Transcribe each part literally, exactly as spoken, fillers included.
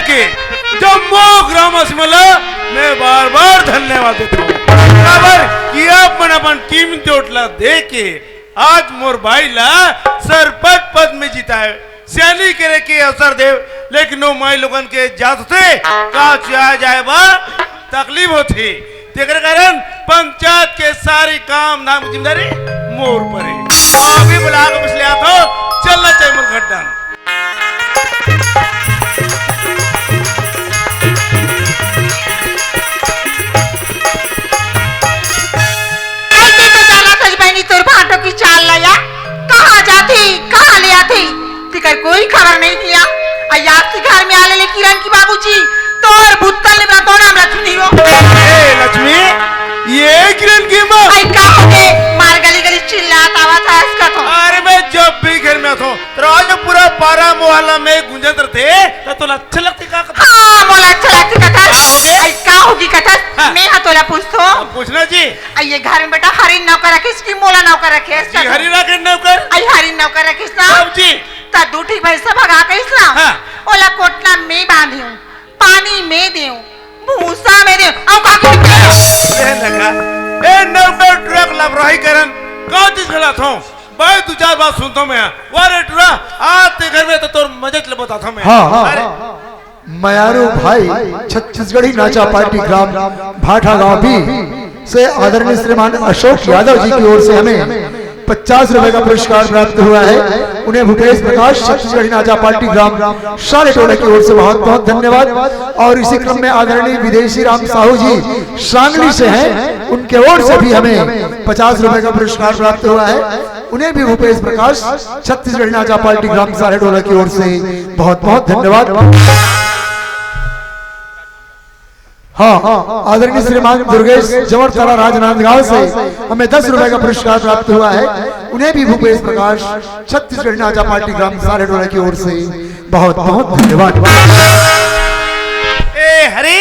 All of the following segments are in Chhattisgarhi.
के जम्मो ग्रामवासी मन ला मैं बार-बार धन्यवाद देथंव। काबर कि आप मन अपन कीमती वोट ला दे के आज मोर बाई ला सरपंच पद में जिताए, सियानी करे के अवसर देव, लेकिन वो माई लोगन के जात से का चुआ जाए बा तकलीफ होथे। तेकर कारण पंचायत के सारी काम धाम की जिम्मेदारी मोर पर है। अभी बुला के पिछले आता हूँ, चलना चाहिए मन घट डाल। ऐसे तो जाना सच बहनी तोर भांटो की चाल ला या। कहाँ जाथे, कहाँ ले आथे, तेकर कोई खबर नहीं दिया। अयास के घर में आले ले किरण की बाबूजी, तोर भुत्तल ने बड़ा तोड़ा हमरा चुनी हो। ए लक्ष्मी, ये किरण की माँ। आई का होगे, मार गली गली चिल्लात आवत हस का तो। अरे मैं जब भी घर में आथों, तो आज पूरा पारा मोहल्ला में गूंजत रथे, तो तोला अच्छा लगथे का? हाँ, मोला अच्छा लगथे कथस। का होगे? आई का होगी कथस? हाँ। मैं हा तोला पूछथों। अब पूछना जी। आई ये घर में बेटा हरिन नौकर रखेस कि मोला नौकर रखेस? जी, हरिन रखे नौकर। आई हरिन नौकर रखेस ना? अब जी। त दू ठी भैंसा भगा कहिस ना? हाँ। ओला कोटना में बांधेंव, पानी में देंव, भूसा में देंव, अउ का करी? ए लगा, ए नौकर टुरा के लापरवाही करन, का चीज खिलाथों? भाई दू चार बात सुनथों मैं। वाह रे टुरा, आज ते घर में तो तोर मजे ले बताथों मैं। हाँ, हाँ, अरे। हाँ। मयारू भाई छत्तीसगढ़ी नाचा पार्टी ग्राम भाठा गांव भी से आदरणीय श्रीमान अशोक यादव जी की ओर से हमें पचास रुपए का पुरस्कार प्राप्त हुआ है। उन्हें भूपेश प्रकाश छत्तीसगढ़ी नाचा पार्टी ग्राम सालेटोला की ओर से बहुत बहुत धन्यवाद। और इसी क्रम में आदरणीय विदेशी राम साहू जी सांगली से हैं, उनके ओर से भी हमें पचास रुपए का पुरस्कार प्राप्त हुआ है। उन्हें भी भूपेश प्रकाश छत्तीसगढ़ी नाचा पार्टी ग्राम सालेटोला की ओर से बहुत बहुत धन्यवाद। हाँ, आदरणीय श्रीमान दुर्गेश जवरतला राजनांदगांव से हमें दस रुपए का पुरस्कार प्राप्त हुआ है। उन्हें भी भूपेश प्रकाश छत्तीसगढ़ी नाचा पार्टी ग्राम सालेटोला की ओर से बहुत बहुत धन्यवाद। ए हरी,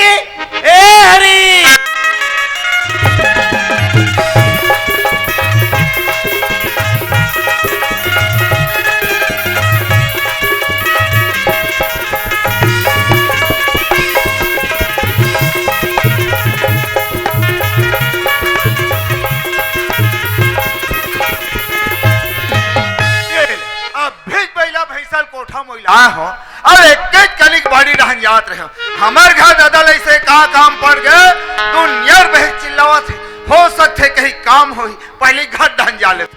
ए हरी। अब भेज बैला भैंसा ल कोठा मोइला हो, अब एक कनिक बाड़ी रहन जात रहे। हमर घर ददा लइसे का काम पड़ गए, दुनिया भैंस चिल्लावत हे। हो सकथे कहीं काम होही, पहले घर डहन जा लेते।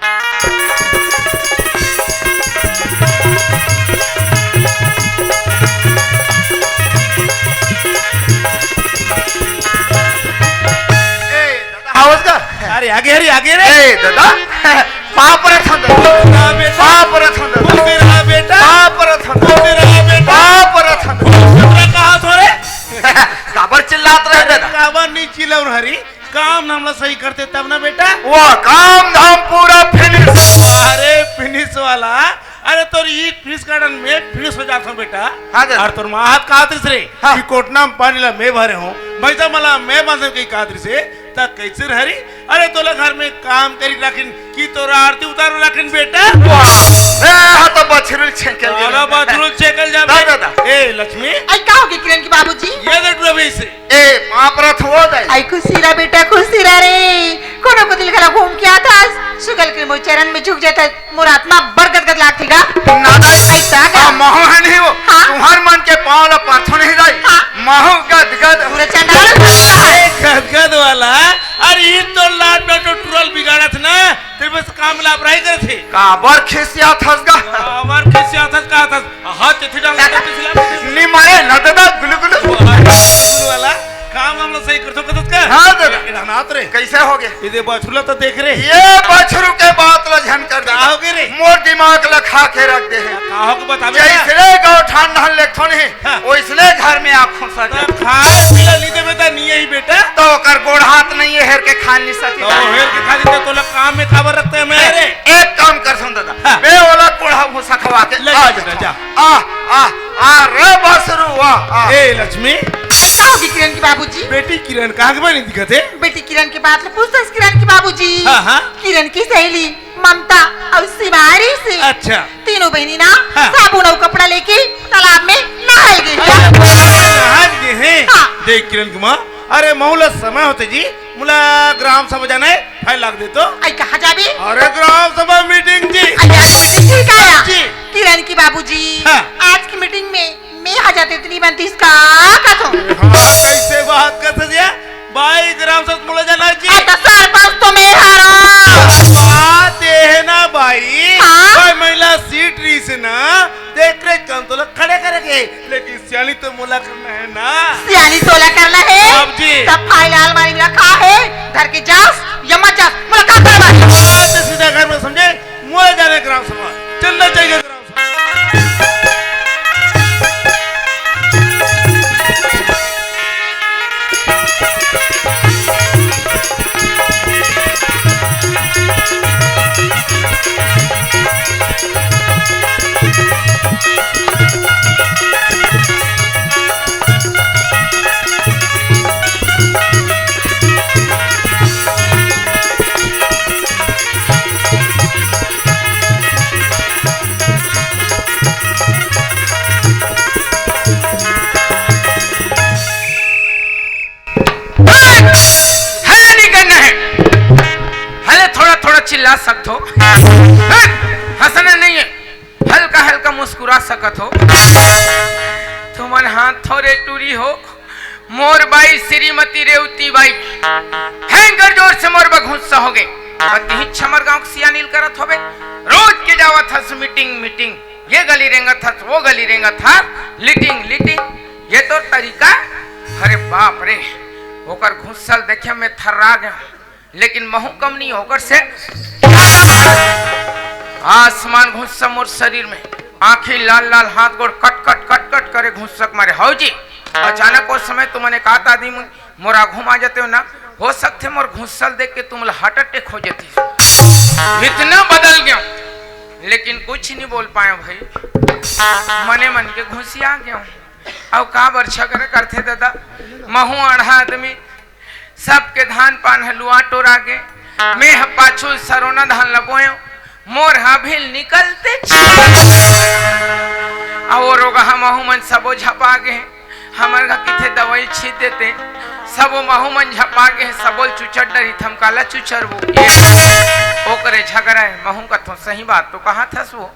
ए, दादा, आवाज का? अरे, आगे रे, आगे रे। ए, दादा, पाँव परत हन, दादा। हाँ, बेटा। पाँव परत हन, दादा। खुश रहा, बेटा। पाँव परत हन, दादा। खुश रहा, बेटा। पाँव परत हन, दादा। खुश रहा, कहा थो रे? काबर चिल्लात रहे, दादा? काबर नहीं चिल्लाऊं हरी? काम धाम ला सही करते तब ना बेटा। वो काम धाम पूरा finish। अरे finish वाला, अरे तोर ईट finish garden में finish हो जात हो बेटा। हाँ दादा। और तोर माँ हाथ कहा थे रे, हाँ। कि कोटना में पानी ला मैं भरे हूँ, भैंसा मला मैं बांधे कहीं कहा थे रे, ता कैसे रह रही? अरे तोला घर में काम करी राखिन कि तोरा आरती उतार राखिन बेटा। वाह, ए, हाँ तो बछरू छेकल अरे बछरू छेकल जा दादा, दादा। ए लक्ष्मी। आई का होगे किरण के बाबूजी? ये देख रवि से। ए, पाँव परत हो दाई। आई खुशी रहा बेटा, खुशी रहा रे। कोनो को दिल घला घूम के आता, सुगल के मोर चरण में झुक जाता, मोर आत्मा बड़ गदगद लागथे गा। ना दाई, ऐसा का? आ, महू है नहीं वो। हाँ। तुम्हार मन के पाँव ला परथो नहीं दाई। हाँ। महू गदगद। पूरा चंडाल। ए, गदगद वाला, अरे ये तो लाड में तो टुरल बिगाड़त ना। तेरे बस काम लापरवाही करत हे। काबर खिसियात हस गा? काबर खिसियात हस, का हस? हाथ चेथी डाल के खिसियात हस। नी मारे, न दादा, गुलु गुलु। गुलु वाला, काम हम लोग सही करथो कतस का? हाँ दादा। ए, रहनात रे। कैसे होगे? ये दे बछरू ला तो देख रे। ये बछरू के बात ला झन कर दे। का होगे रे? मोर दिमाग ला खा के रख दे हे। का होगे बता बेटा? जैसने गौठान धन लेथो नहीं, हाँ। ओइसने घर में आँखों सा तो जा। खाए पीला नी देबे त नी ही बेटा। तो ओकर गोड़ हाथ नहीं है, हेर के खा नहीं सकती। तो हेर के खा लेते तो लोग काम में काबर रखते हैं मैं? अरे, एक काम कर सुन दादा, हाँ। मैं ओला कोढ़ा भूसा खवा के ले आ जा बेटा, जाता जा। हूँ। आ, आ, आ, रे बसरू, आ, आ। ए लक्ष्मी। का होगी किरण की बाबूजी? बेटी किरण कहाँ के बनी दिखत है? बेटी किरण की बात ले पूछता है किरण की बाबूजी। हाँ, हाँ। किरण की सहेली ममता अउ शिवारी से। अच्छा। तीनों बहिनी ना हाँ। साबुन अउ कपड़ा लेके तालाब में नहाए गे हे। अच्छा, नहाए गे हे। हाँ। देख किरण कुमार, अरे महू ला समय होथे जी, मोला ग्राम सभा जाना हे, file लाग दे तो। अई कहाँ जाबे? अरे ग्राम सभा meeting जी। अरे आज meeting जी का? जी। किरण के बाबूजी, हाँ। आज के meeting में मैं हा जाते तो नइ बनतिस का कथों? हाँ, कइसे बात करथस ये? बाई ग्राम सभा मोला जाना हे जी। अरे तो सरपंच तो मैं हरँव। बात ये हे ना बाई, हाँ? बाई महिला seat रहिस हे ना, तेकरे काम तो लोग खड़े करे के, लेकिन सियानी तो मोला करना हे ना। सियानी तोला करना हे? अब जी। तब file अलमारी में रखा हे, धर के जास या मत जास, मोला का करबा? बात सीधा घर में समझे, मोला जाना हे ग्राम सभा, चलना चाहिए ग्राम सभा। हल्ला नइ करना हे। हले थोड़ा थोड़ा चिल्ला सकथो। हंसना नइ हे, हल्का हल्का मुस्कुरा सकथो। तुमन हाथ थोरे टूरी हो। मोर बाई श्रीमती रेवती बाई, भयंकर जोर से मोर बर गुस्सा होगे। अतिही छमर गांव के सियानी ल करत होबे। रोज के जावत हस meeting meeting, ये गली रेंगत हस, वो गली रेंगत हस, लिटिंग लिटिंग, ये तोर तरीका? अरे बाप रे, ओकर गुस्सा ल देखे में थर्रा गेंव। लेकिन महू कम नइ हों ओकर से। आसमान घुस्सा मोर शरीर में, आँखी लाल लाल, हाथ गोड़ कट कट कट कट करे घुस्सा के मारे। हव जी, अचानक ओ समय तुमन एकात आदमी मोर आघू म आ जातेव ना, हो सकथे मोर घुस्सा ल देख के तुमला heart attack हो जातिस। इतना बदल गेंव, लेकिन कुछ नइ बोल पाएंव भाई, मने मन के घुसिया गेंव। अउ का बरछा करे करथे ददा, महू आढ़ा आदमी, सबके धान पान ह लुआ टोरा गे, मेंह पाछू सरोना धान ल बोएंव, मोर ह अभी निकलते। अउ ओ रोगहा महू मन सबो झपा गे हे, हमर घर किथे दवई छींच देते, सबो महू मन झपा गे हे, सबो ल चुचर डरित, हम काला चुचरबो? ये ओकरे झगरा हे, महू कथों सही बात तो कहत हस वो,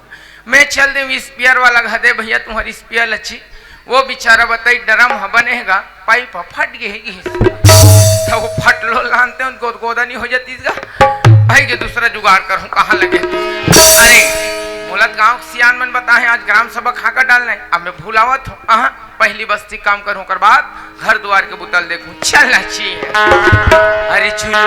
मैं चल देंव spear वाला घर दे भैया, तुम्हर spear ल ची। वो बेचारा बताइस ड्रम ह बने हे गा, pipe ह फट गे हे, गिस। त वो फटलो लानते उन गोद गोदा नइ हो जातिस गा। भाई के दूसरा जुगाड़ करहूं, कहाँ लगे? अरे, मोला त गांव के सियान मन बताहे, आज ग्राम सभा खाका डालना हे। अब मैं भुलावत हूँ, अहा, पहली बस्ती काम करहूं, ओकर बाद घर दुआर के बुता ल देखहूं। चल ना ची। अरे, झुलू।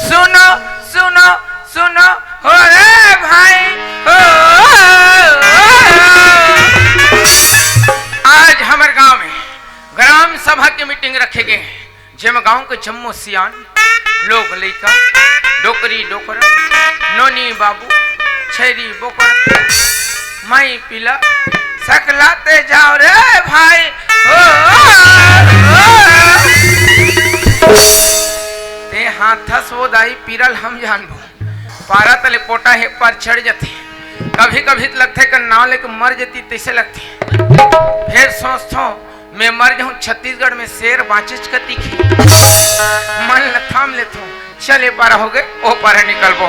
सुनो, सुनो, सुनो, हो रे भाई, हो। आज हमर गांव में ग्राम सभा के meeting रखे गे हे, जेमा गांव के जम्मो सियान लोग, लइका, डोकरी, डोकरा, नोनी, बाबू, छेरी, बोकरा, माई, पीला, सकलाते जाव रे भाई, हो, हो। ते हाथस वो दाई पीरा ल हम जानबो। पारा तले पोटा हे पर चढ़ जथे। कभी-कभी त लगथे कि नाव लेके मर जती तइसे लगथे। फेर सोचथों, मैं मर जाहूं, छत्तीसगढ़ में शेर बांचेच कतिक हे। मन ल थाम लेथों, चल ए पारा होगे, ओ पारा निकलबो।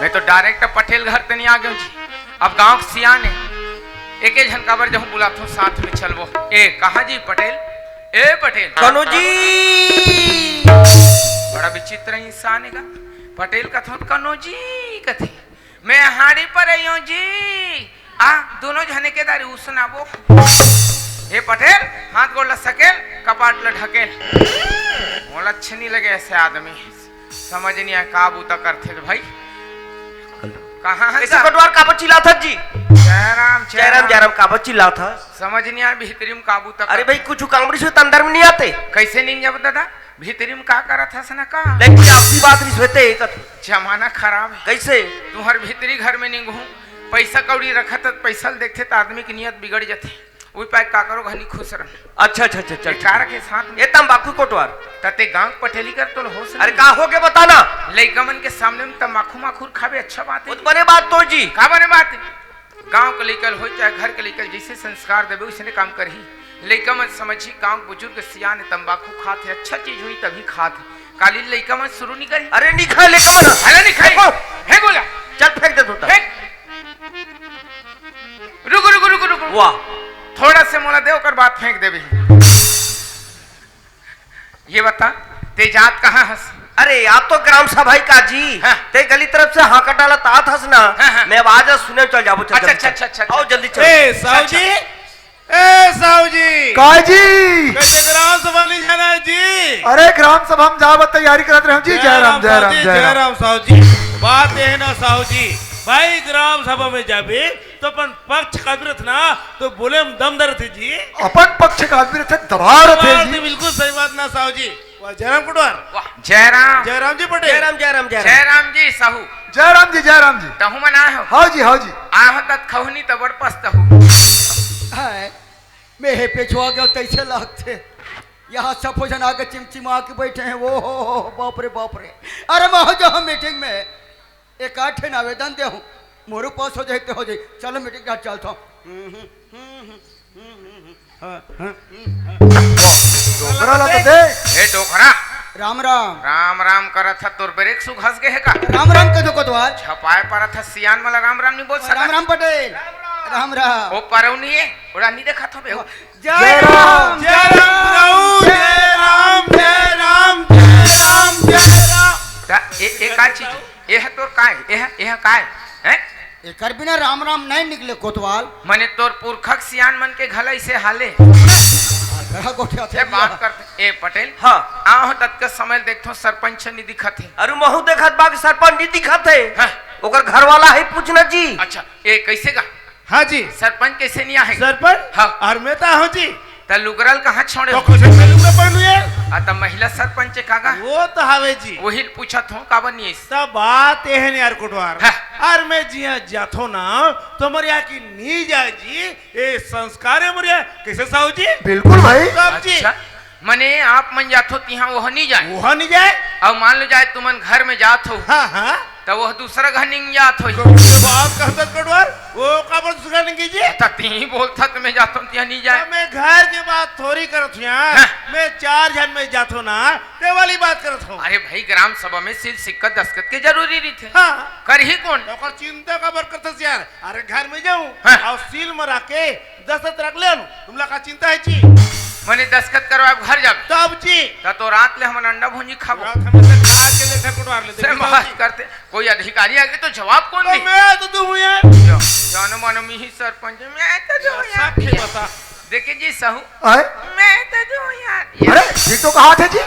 मैं तो direct पटेल घर तनी आ गेंव जी। अब गांव के सियान हे, एके झन काबर जहूं बुलाथों, साथ में चलबो। ए, कहां जी पटेल? ए पटेल। कनो जी। बड़ा विचित्र इंसान हे गा। पटेल कथों त कनो जी कथे। मैं हाड़ी पर आयों जी। आ, दूनों झने के दारी उसनाबो। हे पटेल, हाथ गोड़ ला सकेल, कपाट ला ढकेल। मोर अच्छा नहीं लगे ऐसे आदमी, समझ नहीं आए का बूता करथे रे भाई। कहाँ है कैसे सा? कोटवार काबर चिल्लात हस जी? जयराम, जयराम, जयराम। जयराम काबर चिल्लात हस? समझ नहीं आए भीतरी में का बूता अरे करथे। भाई, कुछ काम रिस होय त अंदर में नहीं आते। कैसे नहीं जब दादा? भीतरी में का करत हस ना का? लेकिन आपसी बात रिस होय ते एक जमाना खराब है। कैसे? तुहर भीतरी घर में निंगहूं, पैसा कौड़ी रखत हस, पैसा ल देखथे त आदमी की नियत बिगड़ जथे। उही पाय काकरो घनी खुश रह। अच्छा, अच्छा, अच्छा, अच्छा, बेकार अच्छा। के साथ में। ए तंबाकू कोटवार। तते गांव के पटेली कर तोल होश अरे नहीं। का हो गे बता ना? लइका मन के सामने में तंबाकू माखुर खाबे अच्छा बात है। बहुत बने बात तो जी। का बने बात है? गांव के लइका ल होय चाहे घर के लइका ल जैसे संस्कार देबे वैसने काम करही। लइका मन समझही गांव के बुजुर्ग सियान हे, तंबाकू खात हे, अच्छा चीज होही तभी खात हे। काली लइका मन शुरू नहीं करही। अरे नहीं खाए लइका मन। अरे नहीं खाए। देखो। हे गोला। चल फेंक दे तू तो। फेंक। रुक, रुक, रुक, रुक, रुक। वाह। थोड़ा से मोला दे, ओकर बाद फेंक देबे। ये बता, ते जात कहाँ हस? अरे, आप तो ग्राम सभा ही का जी। हाँ। ते गली तरफ से हांका डालत आत हस ना। हाँ, हाँ। मैं आवाज सुने चल जाबो, चल, अच्छा, जल्दी अच्छा, चल। अच्छा, अच्छा, आओ, अच्छा। जल्दी चल। ए, साहू अच्छा। जी। ए, साहू जी। का जी? कैसे ग्राम सभा नहीं जाना है जी? अरे, ग्राम सभा में जाब तैयारी करत रहे जी। जय जय राम, राम, जय साहू राम, जी, जय जय राम। राम, साहू जी। बात ये है ना, साहू जी, भाई, ग्राम सभा में जाबे, तो अपन पक्ष का आदमी रथे ना, तो बोले में दम धरथे जी। अपन पक्ष का आदमी रथे, दबा रथे बात जी। बिल्कुल सही बात ना साहू जी। वाह, जयराम कोटवार। वाह, जयराम। जयराम जी पटेल। जयराम, जयराम, जयराम। जयराम जी साहू। जयराम जी, जयराम जी। तहु मन आए हो? हाव जी, हाव जी। आए हो तत खहुनी त बड़ पछताहू। हाय, मैं हे पेछवा गयो तैसे लागथे। यहाँ सब झन आके चिमचिमा के बैठे हैं। ओ हो हो हो, बाप रे, बाप रे। अरे मैं हो जाऊँ मीटिंग में। एक आठ ठन आवेदन दे हूँ, मोरू पास हो जाए तो हो जाए। चलो मीटिंग डाल चलता हूँ। हम्म, हम्म, हम्म, हम्म, हम्म, हम्म, हाँ, हाँ, हम्म, हाँ। डोकरा ला तो दे। ए डोकरा। राम राम। राम राम करत ह, तोर ब्रेक सु घस गे हे का? राम राम कह दो कोतवाल। झपाए परत ह, सियान वाला राम राम नहीं बोल सकत। राम राम पटेल। राम राम। ओ परौनी हे, ओड़ा नहीं देखत हबे। जय जय राम, राम। जय राम प्रभु, जय राम, जय राम, जय राम, जय राम। ता ए, ए का चीज? एह तोर काय? एह, एह काय? हैं? एकर बिना राम राम नहीं निकले कोतवाल। मने तोर पुरखक सियान मन के घला इसे हाले। गड़ा गोठिया ए थे बात भैया। कर, ए पटेल। हाँ। आहो ततका समय देखथो सरपंच नहीं दिखत हे। अरे महू देखत बा कि सरपंच नहीं दिखत हे। हाँ। ओकर घर वाला है पूछना जी। अच्छा, ए कैसे का? हाँ जी। सरपंच कैसे नहीं आहे? सरपंच? हाँ। और मैं तो हूँ जी। त लुगरा ल कहाँ छोड़े तो हो? कुछ मैं लुगरा पहनू यार। आ, त महिला सरपंच हे का गा? वो तो हवे जी। वही ल पूछत हूँ, काबर नहीं आइस? सब बात ये है नहीं यार कोटवार। हाँ। और मैं जिया जाथो ना, तो मोर यहाँ की नहीं जाए जी। ये संस्कार है मोर यहाँ। कैसे साहू जी? बिल्कुल भाई। सब जी। अच्छा। मने आप मन जाथो तिहाँ वह नहीं जाए? वह नहीं जाए। अब मान लो जाए तुमन घर में जात हो। हाँ, हाँ। त वह दूसरा घर निंग जात होही। तो बात कहत कोटवार, वो काबर दूसरा निंगी जी? त तिही बोलथस त मैं जाथों, तिहा नहीं जाए। त मैं घर के बात थोड़ी करत हूँ यार। हाँ। मैं चार झन में जाथों ना, ते वाली बात करत हूँ। अरे भाई, ग्राम सभा में सील सिक्का दस्तखत के जरूरी रहिथे। हाँ। करही कौन? ओकर चिंता काबर करथस यार? अरे घर में जाऊँ हाँ। और सील मरा के दस्तखत रख ले आनू, तुमला का चिंता है जी? मने दस्तखत करवाए घर जाबे। तब जी। त तो रात ले हमन अंडा भुंजी खाबो। रात हमें से खा के लेथे कोटवार ले, से देखो बात जी। करते, कोई अधिकारी आगे तो जवाब कौन तो दी? मैं तो दूँ यार। जा-, जानो मानो मिही सरपंच, मैं तो दूँ यार। सब के बता। देखे जी साहू, आए? मैं तो दूँ यार। अरे, ठीक तो कहा थे जी।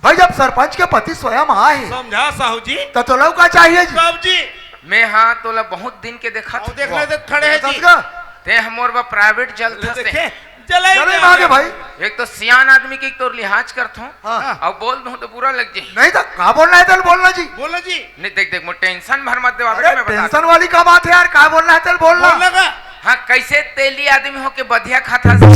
भाई, जब सरपंच के पति स्वयं आए हे, समझा साहू जी। त तोला का चाहिए जी? तब जी। मैं हाँ तोला बहुत दिन के देखत आओ हूँ। देख ले, देख खड़े हैं जी। समझ गा? ते हमोर बा प्राइवेट जल ले थस ते। देखे? जलाई जलाई ना मांगे आगे। भाई। एक तो सियान आदमी के तोर लिहाज करत हूँ। हाँ। अब बोल दूँ तो बुरा लग जाए। नहीं तो का बोलना है तेल बोलना जी। बोलना जी। नहीं, देख, देख, मोर टेंशन भर मत देवा अरे बेटा, मैं बता टेंशन दूँ। वाली का बात है यार, का बोलना है तेल बोलना। बोलना का? हाँ, कैसे तेली आदमी हो के बधिया खाता से?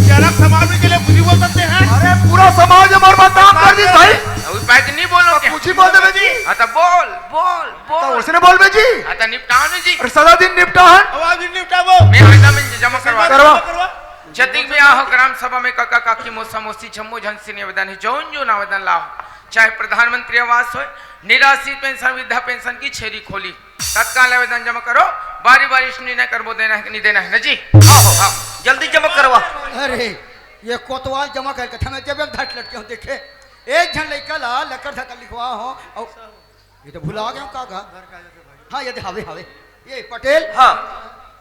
जनक समाज के लिए कुछ बोल सकते हैं? अरे पूरा समाज हमारे बदनाम कर दी भाई। अभी बैग नहीं बोलो क्या? कुछ ही बोल दे जी। हाँ, तो बोल, बोल, तो बोल। उसने बोल बे जी। हाँ, तो निपटाओ ना जी। अरे सदा दिन निपटा है। अब आज निपटाओ। मैं आधा में जमा करवा करवा। करवा। जतिक भी आहो ग्राम सभा में काका काकी मौसा मौसी जम्मो झन से निवेदन है, जौन जौन आवेदन लाओ, चाहे प्रधानमंत्री आवास होय, निराश्रित पेंशन, वृद्धा पेंशन की छेरी खोली, तत्काल आवेदन जमा करो, बारी बारी से निर्णय करबो, देना है कि नहीं देना है ना जी? हाँ, हाँ, जल्दी जमा करवा। अरे, ये कोतवाल जमा करके था, मैं जब एक धट लटके हूँ, देखे, एक झन लइका ला लकर धकर लिखवा हो, और ये तो भुला गया हूँ, का गा? हाँ, ये दे, हवे, हवे, ये पटेल। हाँ।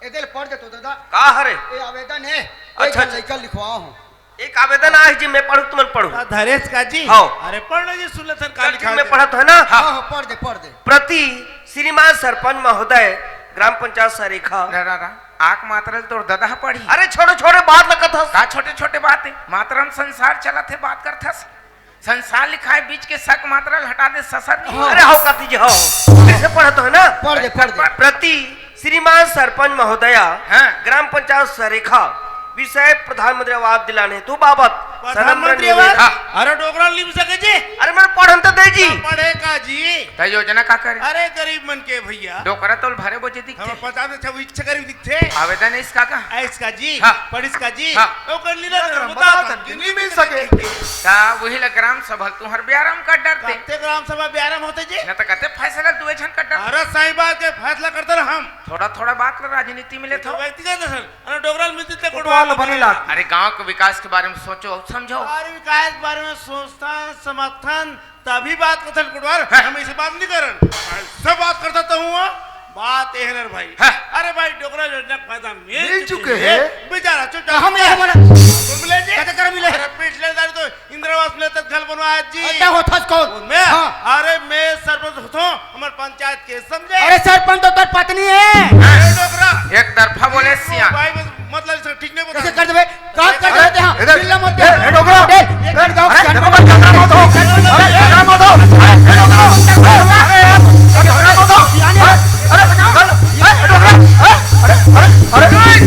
ये दे, पढ़ दे तो दादा। का हरे? ये आवेदन है, एक अच्छा, झन अच्छा। लइका लिखवा हो। एक आवेदन आए हे जी, मैं पढ़हूं, तुमन पढ़हू। का धरेस का जी? हव। अरे पढ़ लो जी, सुन लेथन, काली चल, ठीक, खा मैं के। पढ़त हंव ना। हाँ, हाँ, पढ़ दे, पढ़ दे। प्रति श्रीमान सरपंच महोदय, ग्राम पंचायत सरेखा। रा, रा, रा। आंख मातरा ल तोर ददा ह पढ़ही। अरे छोटे छोटे बात ल कथस। का छोटे छोटे बात हे? मातरा म संसार चलत हे, बात करथस। संसार लिखाय बीच के सक मातरा ल हटा दे, ससर नहीं। हाँ। अरे हव कथी जी, हव। कइसे पढ़त हंव ना? पढ़ दे, पढ़ दे। प्रति श्रीमान सरपंच महोदया, हाँ। ग्राम पंचायत सरेखा, विषय प्रधानमंत्री आवास दिलाने हेतु बाबत प्रधानमंत्री सनम्र आवास? निवेदन। हाँ। अरे डोकरा ल नइ मिल सके जी। अरे मैं पढ़न त दे जी। पढ़े का जी? त योजना का करे? अरे गरीब मन के भैया। डोकरा तोल भरे बोझे दिखथे। हम पचास अच्छा इच्छा करी दिखथे। आवेदन हे इसका का? आ, इसका जी। हाँ। पढ़िस का जी। हाँ। ओकर लीला लीला धर्म धर्म बताओ बताओ तन, तन, कि नइ मिल सके। त वही ला ग्राम सभा तुहर ब्यारम कर डरते। कते ग्राम सभा ब्यारम होथे जी? न त कते फैसला दुए झन कर डरते। अरे सही बात के फैसला करते रह हम। थोड़ा थोड़ा बात ला राजनीति में लेथव। व्यक्तिगत असल, अरे डोकरा ल मिलती ते कोटवार कोटवार बने लाग। अरे गांव के विकास के बारे में सोचो अउ समझो। अरे विकास के बारे में सोचथन, समझथन, तभी बात करथन कोटवार। हाँ। हम अइसे बात नइ करन। अइसे बात करथन त हूं, बात ए हे न रे भाई। हाँ। अरे भाई, डोकरा योजना के फायदा मिल मिल चुके चुके हे। हे। बेचारा चुप तो हम चाप। ये बोला। बोल मिले जी। कते कर मिले? अरे पिछले साल तो इंदिरा आवास मिले त घर बनवाए जी। अच्छा, होथस कौन? मैं? हाँ। अरे मैं सरपंच होथों, हमर पंचायत के समझे? अरे सरपंच तो तोर पत्नी हे। ए डोकरा। एक तरफा बोले सिया। भाई बस मतलब इसे ठीक नहीं बता। कइसे कर देबे? काम कर अरे, देते हैं। इधर। चिल्ला मत। ए, ए, डोकरा। ए, ए, डोकरा। अरे, डोकरा, झगड़ा मत हो। अरे, झगड़ा मत हो। ए, डोकरा। अरे, यार, अरे, झगड़ा मत हो। अरे, अरे, अरे, ए, डोकरा। अरे, अरे, अरे, अरे।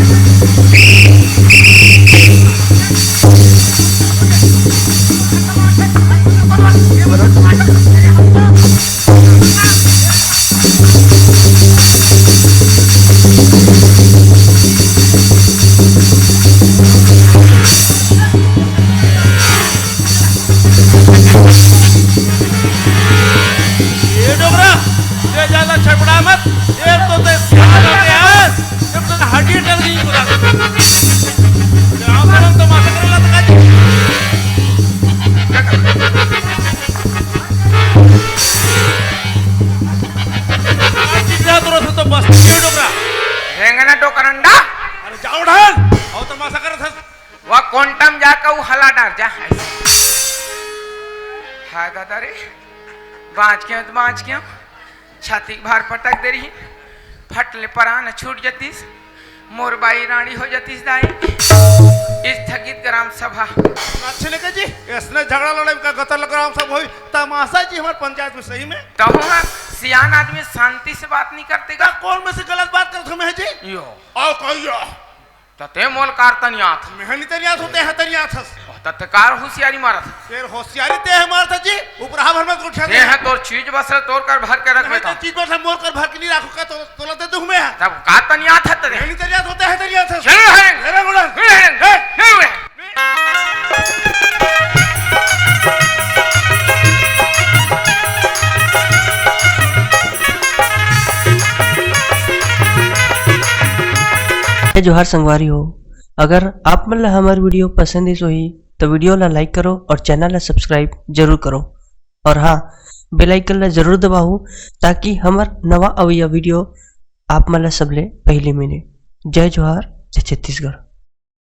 ए डोकरा, ते ज्यादा छटपटा मत। ए तो ते सियान होते हैं, जब तो हड्डी टल गई पूरा। गांव में तो माथा करे लगा था। आज जितना तुरंत तो बस, ये डोकरा। रेंगना डोकरंडा। अरे जाओ ढाल, और तमाशा कर था। वा कोंटम जाके उ हला डार जा। हाय दादा रे, बांच के, बांच के। छाती के भार पटक दे रही, फट ले परान छूट जतिस, मोर बाई रानी हो जतिस दाई। स्थगित ग्राम सभा। अच्छे लेके जी, इसने झगड़ा लड़ाई का गतर ग्राम सभा होई, तमाशा जी हमारे पंचायत में सही में। तो हुआ सियान आदमी शांति से बात नहीं करते का? कौन में से गलत बात करत हूँ मैं जी? यो। आओ कहियो। त ते मोल कार तनियात। मेहनी तनियात होते हैं तनियात हस। त ते कार होशियारी मारत। तेर होशियारी ते है मारत जी। उपरा भर मत उठा ते दे। है तोर चीज बस तोर कर भर के रख नहीं बेटा। तो चीज बस मोर कर भर के नहीं रखो का तो तोला दे दूं मैं। तब का तनियात है तेरे? मेहनी तनियात होते हैं तनियात हस। चल है। मेरा गुणन। चल है। हे। चल है। जय जोहार संगवारी हो, अगर आप मन ला हमर video पसंद आइस होही, तो video ला like करो और channel ला subscribe जरूर करो। और हाँ, bell icon ला जरूर दबाओ, ताकि हमर नवा अवइया video आप मन ला सबले पहली मिले। जय जोहार, जय छत्तीसगढ़।